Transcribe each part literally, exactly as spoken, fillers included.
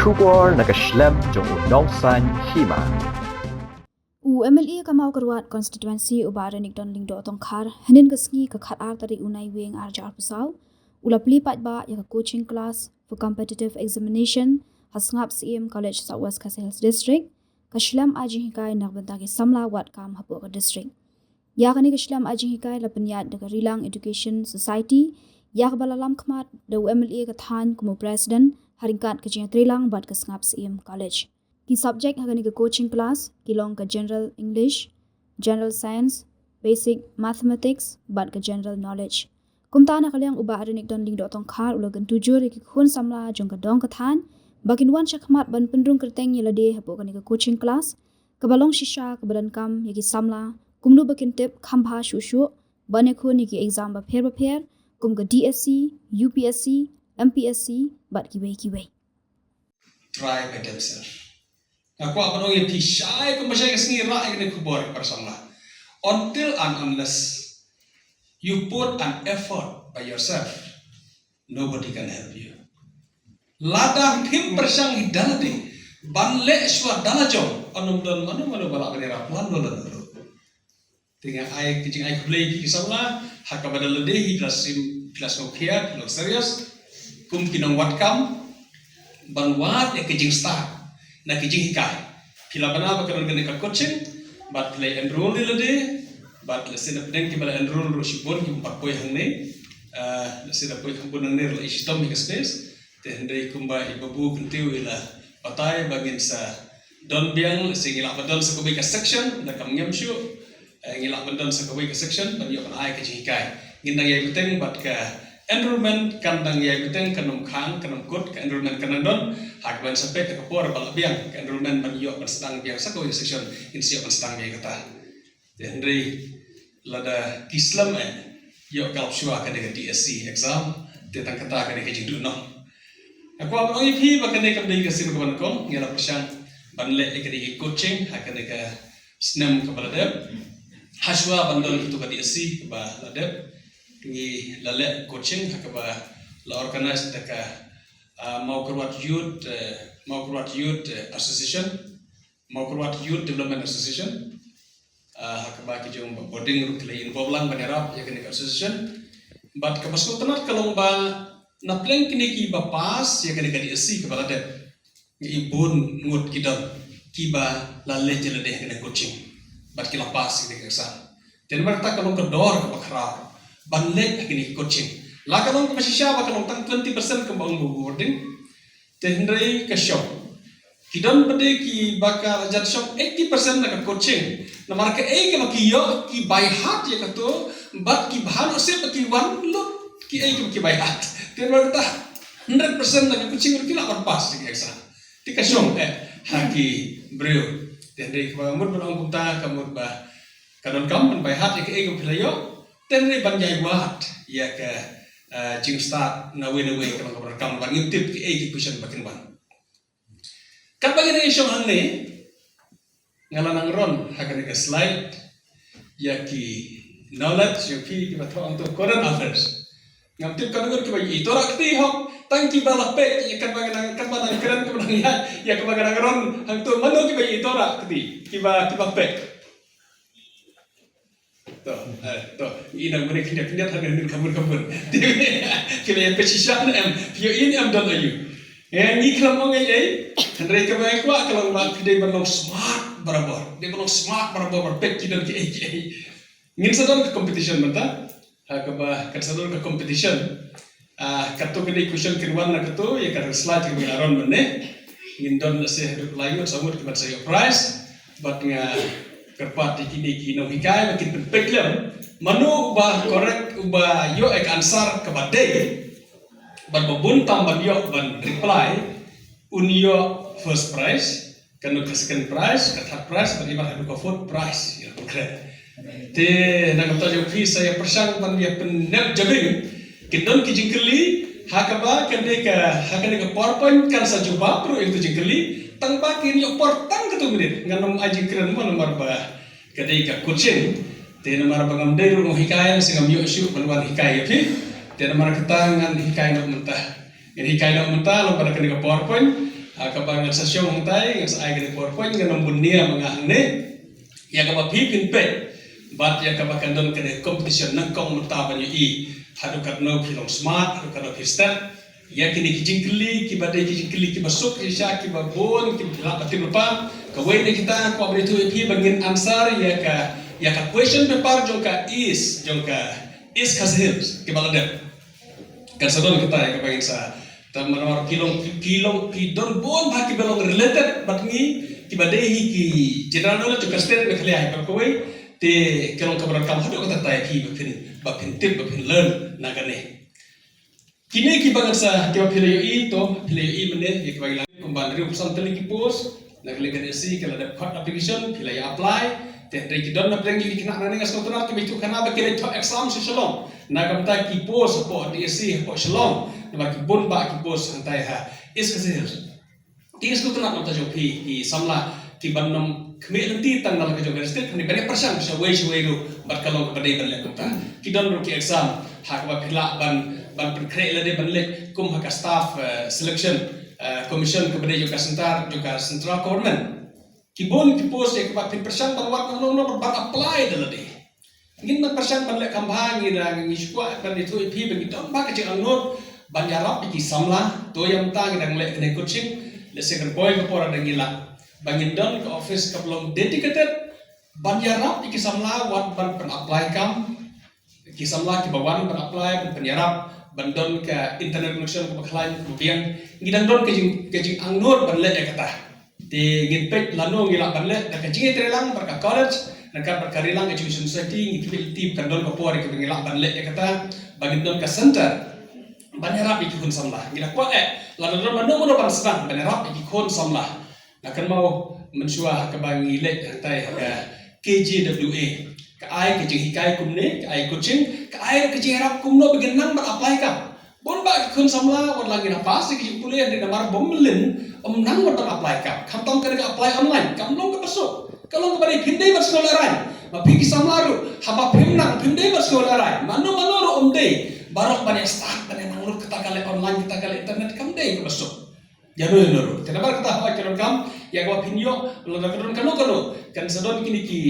Khubor na ka shlem jong u Nongsaiñ Hima. U M L A ka Mawkyrwat Constituency u Bah Renikdon Lyngdoh Tongkhar, hynnin ka sngi ka khat ar tarik u Naiwieng arhajar arphew saw, u la plie paidbah ïa ka coaching class for competitive examination ha Sngap Syiem College, South West Khasi Hills District, ka shlem ai jinghikai na ka bynta ki samla wad kam hapoh ka district. Ïa kane ka shlem ai jinghikai la pynïaid da ka Rilang Education Society, ïa kaba la lam khmat da u M L A ka thaiñ kum u president, ha ryngkat ka jingïatreilang bad ka Sngap Syiem College. Ki subject ha kane ka coaching class ki long ka General English, General Science, Basic Mathematics bad ka General Knowledge. Kumta, na ka liang u Bah Renikdon Lyngdoh Tongkhar u la kyntu jur ïa ki khun samla jong ka dong ka thaiñ ba kin wan sha khmat ban pynrung kyrteng ïa lade hapoh kane ka coaching class, kaba long shisha kaba donkam ïa ki samla kumno ba kin tip kham bha shuh shuh ban ïakhun ïa ki exam bapher bapher kum ka D S C, U P S C, M P S C bad kiwei kiwei. Try by themselves. Nga kwah ban ong ïa phi, shai kumba shai ka sngi, rah ïa kane ka khubor ïa ki para samla. Until and unless you put an effort by yourself, nobody can help you. Lada phim pyrshang hi da lade ban leh shuwa da la jong, ym don mano mano ba lah ban ïarap, lano lano ruh. Te nga ai ka jingai khublei ïa phi ki samla, ha kaba da lade hi phi la sngewkhia, phi la serious kum ki nongwad kam ban wad ïa ka jingstad na ka jinghikai. Phi la bna ba ka don kane ka coaching bad phi la enroll ïa lade, bad lehse na pdeng kiba la enroll ruh shibun kim pat poi hangne. Ah, lehse da poi kham bun hangne ruh la i shitom ïa ka space. Te hynrei kumba i Babu Kyntiew i la batai ba ngin sa don biang, lehse ngi lah ban don sa kawei ka section, da kam ngam shuh, eh, ngi lah ban don sa kawei ka section ban ïoh ban ai ka jinghikai. Ngin dang ïai bteng bad ka enrollment kan dang ïai bteng, kan ym khang, kan ym kut, ka enrollment kan dang don. Ha kaba ngin sa peit ha ka por ba lah biang ka enrollment ban ïoh ban sdang biang sa kawei ka section, ngin sa ïoh ban sdang biang kata. Te hynrei lada ki slem eh ïoh kalap shuwa kane ka D S C exam, te tang kata kane ka jingduh noh. Nga kwah ban ong ïa phi ba kane kam dei ka sien kaba nyngkong ngi la pyrshang ban leh ïa kane ka coaching ha kane ka snem kaba la dep. Hashuwa ban don katu ka D S C kaba la dep, ngi la leh coaching ha kaba la organize da ka, ah, Mawkyrwat Youth, eh, Mawkyrwat Youth, eh, Association, Mawkyrwat Youth Development Association. Ah, ha kaba ki jong Bah Bording ruh ki la involve lang ban ïarap ïa kane ka association. Bad kaba sngewtynnat ka long ba na pdeng kine kiba pass ïa kane ka D S C kaba la dep, ngi i bun ngut ki don kiba la leit ïa lade ha kane ka coaching bad ki la pass ïa kane ka exam. Te namar kata ka long ka dor kaba khraw ban leit ha kine ki coaching. La ka long kaba shisha ba ka long tang twenty percent kumba ong Bah Bording. Te hynrei ka shong, ki don pat de kiba ka la jan shong eighty percent na ka coaching. Namar kaei kaba ki ïoh, ki by heart ïa kato, bad ki bha noh shuh ba ki wan lut kiei kaba ki by heart. Te namar kata hundred percent na ka coaching ruh ki lah ban pass ïa ka exam. Te ka shong eh ha ki briew. Te hynrei kaba mut ban ong kumta ka mut ba ka donkam ban by heart ïa kaei kaba phi la ïoh. Te hynrei ban ïai wad ïa ka, eh, jingstad na wei na wei ka long kaba donkam, ban ngim tip kiei ki question ba kin wan. Katba ngi dang ïashong hangne, nga la nang run ha kane ka slide ïa ki knowledge, ïa phi kiba thoh hangto current affairs. Ngam tip katno ngut kiba ïohi. To rah kti hok, tang kiba la peit ïa katba nga nang, katba nang kren, katba nang ïaid ïa kaba nga nang run hangto, mano kiba ïohi, to rah kti, kiba, kiba peit. To, eh, to. Ina mane khyndiat khyndiat, ha khyndiat kham bun kham bun. Ki la ïa peit shisha ne em, phi ïohi ne em, don aïu. Eh, ngi khlem ong ei ei. Hynrei kaba nga kwah ka long ba phi dei ban long smart barabor. Dei ban long smart barabor, ban peit ki don kiei kiei. Ngin sa don ka competition mynta. Ha kaba kan sa don ka competition. Ah, kato ka dei question kin wan na kato, ïa ka slide kaba nga la run mynne. Ngin don lehse haduh lai ngut saw ngut kiban sa ïoh prize. Bad nga kyrpad ïa kine ki nonghikai ba kin pynpeit lem mano uba correct, uba ïoh ïa ka answer kaba dei. Bad ba bun tam ban ïoh ban reply, un ïoh first prize, katno ka second prize, ka third prize, bad i mat haduh ka fourth prize, ïa, kren. Te na ka bynta jong phi sa ïa pyrshang ban ïa pynnep jabieng. Kin don ki jingkylli, ha kaba kane ka, ha kane ka PowerPoint kan sa jubab ruh ïa ki jingkylli, tang ba kin ïoh por tang katto minit. Ngan ym ai jingkren mo namar ba ka dei ka coaching. Te namar ba ngam dei ruh nonghikai, sa ngam ïoh shuh ban wan hikai ïa phi. Te namar kata ngan hikai noh mynta. Ngan hikai noh mynta lyngba kane ka PowerPoint. Ha kaba ngan sa shong hangtai, ngan sa ai kane ka PowerPoint, ngan ym bun nia ma nga hangne. Ïa kaba phi phin peit bad ïa kaba kan don kane ka competition nyngkong mynta ban ïohi haduh katno phi long smart, haduh katno phi stet. Ïa kine ki jingkylli kiba dei ki jingkylli kiba suk shisha, kiba bun kiba phi lah ban tip lypa. Kawei na kita, kwah ban ïathuh ïa phi ba ngin answer ïa ka, ïa ka question paper jong ka East, jong ka East Khasi Hills kiba la dep. Kan sa don kata ïa kaba ngin sa, tang namar ki long, ki, ki long, ki don bun bha kiba long related bad ngi, kiba dei hi ki general knowledge jong ka state Meghalaya hi baroh kawei. Te ka long kaba donkam haduh katta ïa phi ba phin, ba phin tip, ba phin learn na kane. Kine kiba ngan sa, kiba phi la ïohi, to phi la ïohi mynne, ïa kiba ngi la kumba hynriewphew san tylli ki post. Na ka liang ka D S C ka la dep khot application, phi la ïa apply. Te hynrei ki don na pdeng jong ki khynnah nangne, nga sngewtynnat, kiba ïathuhkhana ba ki leit thoh exam sha Shillong na ka bynta ki post hapoh D S C hapoh Shillong, namar ki bun bha ki post hangtai ha East Khasi Hills. Te nga sngewtynnat na ka bynta jong phi ki samla kiba nym khmih lynti tang na la ka jong ka district, hynrei ban ïa pyrshang shawei shawei ruh bad ka long kaba dei ban leh kumta. Ki don ruh ki exam ha kaba phi lah ban, ban pynkhreh lade ban leit kum ha ka staff, eh, selection, eh, commission kaba dei jong ka centre, jong ka central government. Ki bun ki post ïa kiba phin pyrshang ban wad, ngan ong, ban apply da lade. Ngin nang pyrshang ban leh kham bha, ngi dang, ngi shu kwah ban ïathuh ïa phi ba ngi don bha ka jingangnud ban ïarap ïa ki samla. To ïa mynta ngi dang leh kane ka coaching, lehse kan poi ka por ba ngi lah ba ngin don ka office kaba long dedicated ban ïarap ïa ki samla wat ban pyn-apply kam. Ki samla kiba wan ban apply, ban pynïarap, ban don ka internet connection kaba khlaiñ, kaba biang. Ngi dang don ka jing, ka jingangnud ban leh ïa kata. Te ngin peit lano ngi lah ban leh, da ka jingïatreilang bad ka college, ryngkat bad ka Rilang Education Society, ngi khmih lynti ba kan don ka por ïa kaba ngi lah ban leh ïa kata, ba ngin don ka centre ban ïarap ïa ki khun samla. Ngi la kwah eh lada don mano mano ban sdang ban ïarap ïa ki khun samla. Nga kynmaw mynshuwa ha kaba ngi leit hangtai ha ka K J W A, ka ai ka jinghikai kumne, ka ai coaching, ka ai ka jingïarap kumno ba ngin nang ban apply kam. Bun bah ki khun samla wat la ngi la pass ïa ka jingpule, hynrei namar bym mlien, ym nang wat ban apply kam. Khamtam ka dei ka apply online, kam long kaba suk. Ka long kaba dei phin dei ban sngewlehraiñ. Ma phi ki samla ruh, haba phim nang, phim dei ban sngewlehraiñ. Mano mano ruh ym dei baroh ban ïa start, ban ïa nang lut kata ka leh online, kata ka leh internet, kam dei kaba suk. Ïa no ïa no ruh. Te namar kata hooid ka donkam ïa kaba phin ïoh, lada ka don kano kano, kan sa don kine ki,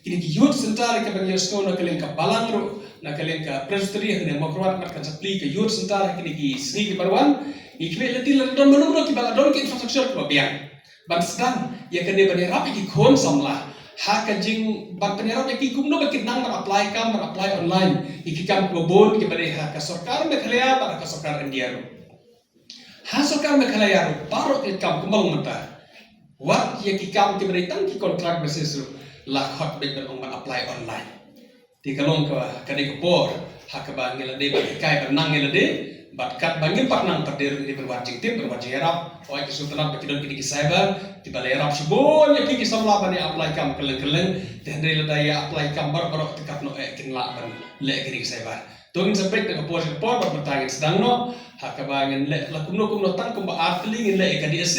kine ki youth centre kiba ngi ïohsngew na ka liang ka balang ruh, na ka liang ka Presbytery hangne Mawkyrwat, mat kan sa plie ka youth centre ha kine ki sngi kiba wan. Ngi khmih lynti lada don mano mano kiba la don ki infrastructure kiba biang ban sdang ïa kane ban ïarap ïa ki khun samla ha ka jing, ban pynïarap ïa ki kumno ba kin nang ban apply kam, ban apply online ïa ki kam kiba bun kiba dei ha ka sorkar Meghalaya bad ha ka sorkar India ruh. Ha sorkar Meghalaya ruh baroh ki kam kumba long mynta, wat ïa ki kam kiba dei tang ki contract basis ruh la khot beit ban ong ban apply online. Te ka long ka, ka dei ka por ha kaba ngi la dei ban hikai ban nang ïa lade, bad katba ngim pat nang pat de ruh ngi dei ban wad jingtip, ban wad jingïarap. Hooid, ki sngewtynnat ba ki don kine ki cyber kiba la ïarap shibun ïa phi ki samla ban ïa apply kam kylleng kylleng. Te hynrei lada ïa apply kam baroh baroh te katno eh kin lah ban leh kine ki cyber. To ngin sa peit na ka por sha ka por, bad mynta ngin sdang noh ha kaba ngin leh la kumno kumno, tang kumba ar tylli ngin leh ïa ka D S C,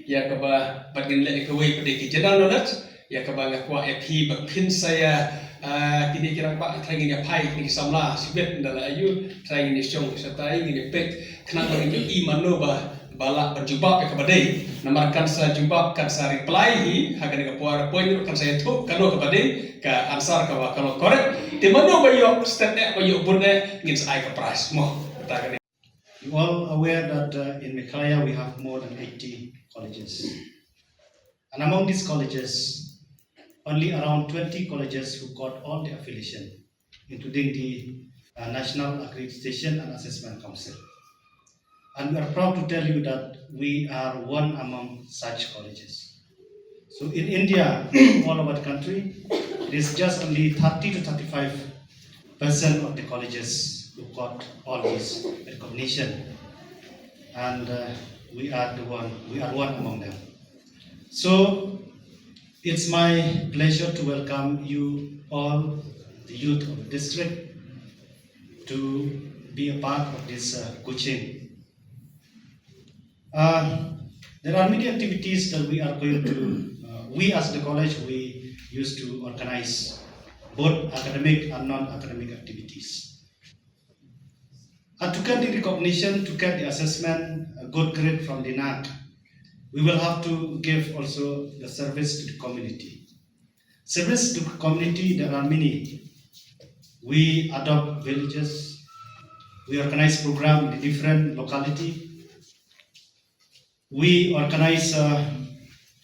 ïa kaba, bad ngin leh ïa kawei pat de ki general knowledge, ïa kaba nga kwah ïa phi ba phin sa ïa, ah, kine ki rangbah, trai ngin ïa phai kine ki samla shibit, ynda la ayu, trai ngin ïa shong shatai, ngin ïa peit khnang ba ngin ïohi mano ba ba lah ban jubab ïa kaba dei. Namar kan sa jubab, kan sa reply hi ha kane ka PowerPoint ruh, kan sa ïathuh kano kaba dei ka answer kaba ka long correct. Te mano ba ïoh step eh, ba ïoh bun eh, ngin sa ai ka prize mo. Kata ka dei. You all aware that, uh, in Meghalaya we have more than eighty colleges. And among these colleges, only around twenty colleges who got all the affiliation, including the, uh, National Accreditation and Assessment Council. And we are proud to tell you that we are one among such colleges. So in India, all over the country, it is just only thirty to thirty-five percent of the colleges who got all this recognition. And, uh, we are the one, we are one among them. So it's my pleasure to welcome you all, the youth of the district, to be a part of this, uh, coaching. Uh, there are many activities that we are going to, uh, we as the college, we used to organize both academic and non-academic activities. And to get the recognition, to get the assessment, a good grade from the NAAC, We will have to give also the service to the community. Service to community, there are many. We adopt villages, we organize program in the different locality, we organize a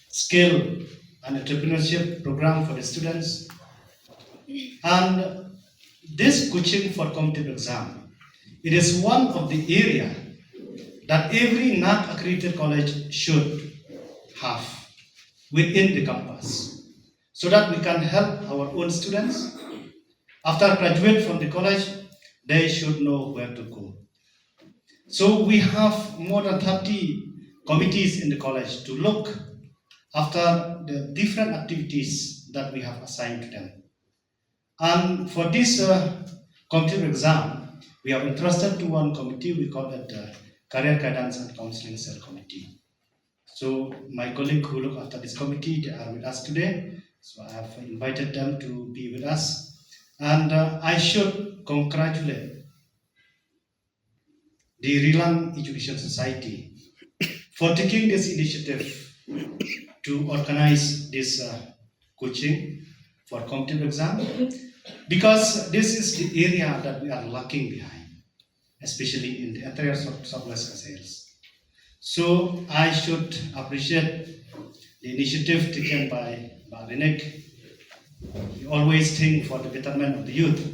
skill and entrepreneurship program for the students. And this coaching for competitive exam, it is one of the area that every NAAC accredited college should have within the campus, so that we can help our own students. After graduate from the college, they should know where to go. So we have more than thirty committees in the college to look after the different activities that we have assigned to them. And for this uh, competitive exam, we have entrusted to one committee, we call it the Career Guidance and Counseling Cell Committee. So my colleague who look after this committee, they are with us today. So I have invited them to be with us. And uh, I should congratulate the Rilang Education Society for taking this initiative to organize this uh, coaching for competitive exam, because this is the area that we are lacking behind, especially in the entire South- Southwest Khasi Hills. So I should appreciate the initiative taken by Bah Rinek. He always think for the betterment of the youth.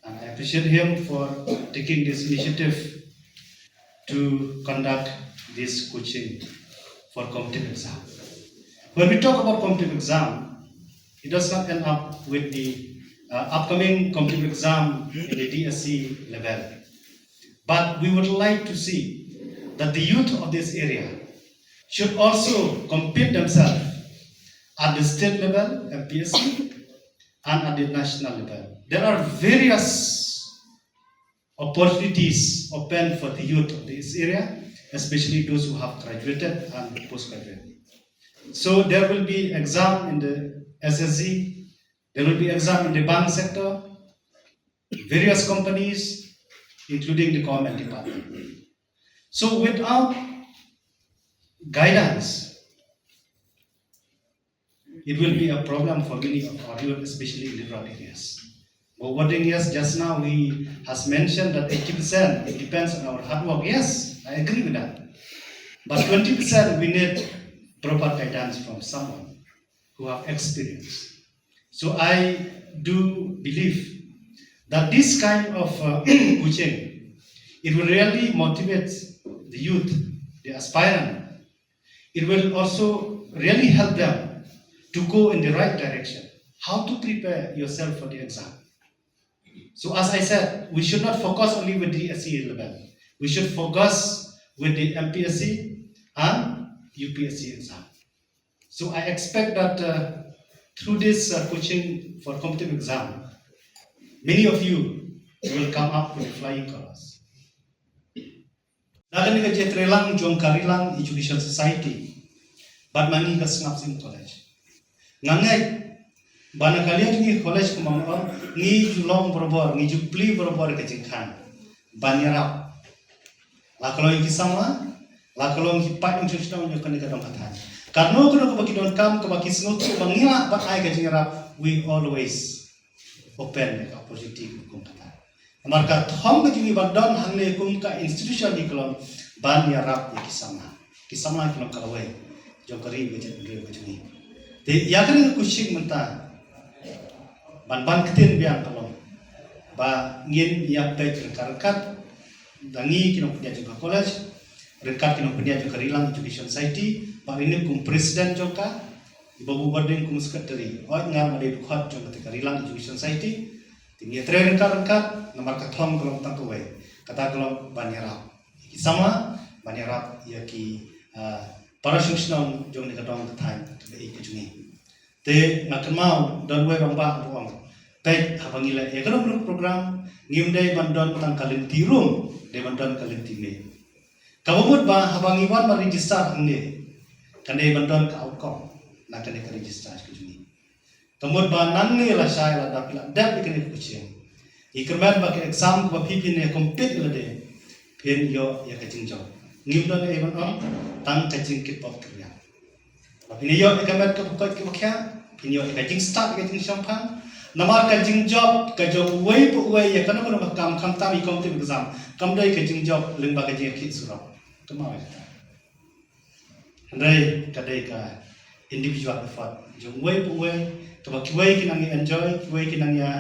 And I appreciate him for taking this initiative to conduct this coaching for competitive exam. When we talk about competitive exam, it does not end up with the uh, upcoming competitive exam in the D S C level. But we would like to see that the youth of this area should also compete themselves at the state level, M P S C, and at the national level. There are various opportunities open for the youth of this area, especially those who have graduated and postgraduate. So there will be exam in the S S C, there will be exam in the bank sector, various companies, including the government department. So without guidance, it will be a problem for many of our youth, especially in the rural areas. But what thing, yes, just now he has mentioned that eighty percent, it depends on our hard work. Yes, I agree with that. But twenty percent, we need proper guidance from someone who have experience. So I do believe that this kind of uh, coaching, it will really motivate the youth, the aspirant. It will also really help them to go in the right direction. How to prepare yourself for the exam. So as I said, we should not focus only with the S C level. We should focus with the M P S C and U P S C exam. So I expect that uh, through this uh, coaching for competitive exam, many of you will come up with flying colors. Da kane ka jingïatreilang jong ka Rilang Education Society bad ma ngi ka Sngap Sing College, nga ngeit ba na ka liang jong ngi college kumba nga ong, ngi ju long barabor, ngi ju plie barabor ka jingkhang ban ïarap la ka long ki samla, la ka long ki paid nongshong shnong jong kane ka dong ka thaiñ. Kano kano kaba ki donkam, kaba ki sngewthuh ba ngi lah ban ai ka jingïarap, we always open ka opportunity kum kata. Namar ka thong ka jong ngi ban don hangne kum ka institution, ka long ban ïarap ïa ki samla. Ki samla ki long ka lawei jong ka ri, ka jaitbynriew ka jong ngi. Te ïa kane ka coaching mynta ban ban ktien biang ka long ba ngin ïa peit ryngkat ryngkat, da ngi ki nongpynïaid jong ka college, ryngkat ki nongpynïaid jong ka Rilang Education Society, Bah Rinek kum president jong ka, i Bah Bubording kum secretary, oi ngar ma dei dkhot jong kata ka Rilang Education Society. Te ngi ïatrei ryngkat ryngkat, namar ka thong ka long tang kawei, kata ka long ban ïarap ïa ki samla, ban ïarap ïa ki ah, para shong shnong jong kane ka dong ka thaiñ kaba ïeit ka jong ngi. Te nga kynmaw don uwei u rangbah u ong, peit, haba ngi leh ïa kano kano program, ngim dei ban don tang ka lynti rung, dei ban don ka lynti miej. Kaba mut ba haba ngi wan ban register hangne, kan dei ban don ka outcome na kane ka register ka jong ngi. Ka mut ba nangne lashai lada phi la dep ïa kane ka coaching, ngi kyrmen ba ka exam kaba phi phin ïa compete ïa lade, phin ïoh ïa ka jingjop. Ngim don ei ban ong, tang ka jingkitbok kyrïang. Ba phin ïoh ïa ka met kaba koit kaba khiah, phin ïoh ïa ka jingstad ïa ka jingshemphang. Namar ka jingjop ka jong uwei pa uwei ïa kano kano ka kam, khamtam ïa ka committee exam, kam dei ka jingjop lyngba ka jingïakhih surok. Kynmaw ïa kata. Hynrei ka dei ka individual effort jong uwei pa uwei, kaba kiwei ki nang ïa enjoy, kiwei ki nang ïa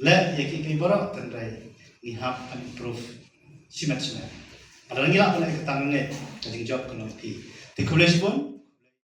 leh ïa kiei kiei baroh, hynrei ngi hap ban improve shimet shimet. Lada ngi lah ban leh ïa kata, ngi ngeit ka jingjop kan long phi. Te khublei shibun.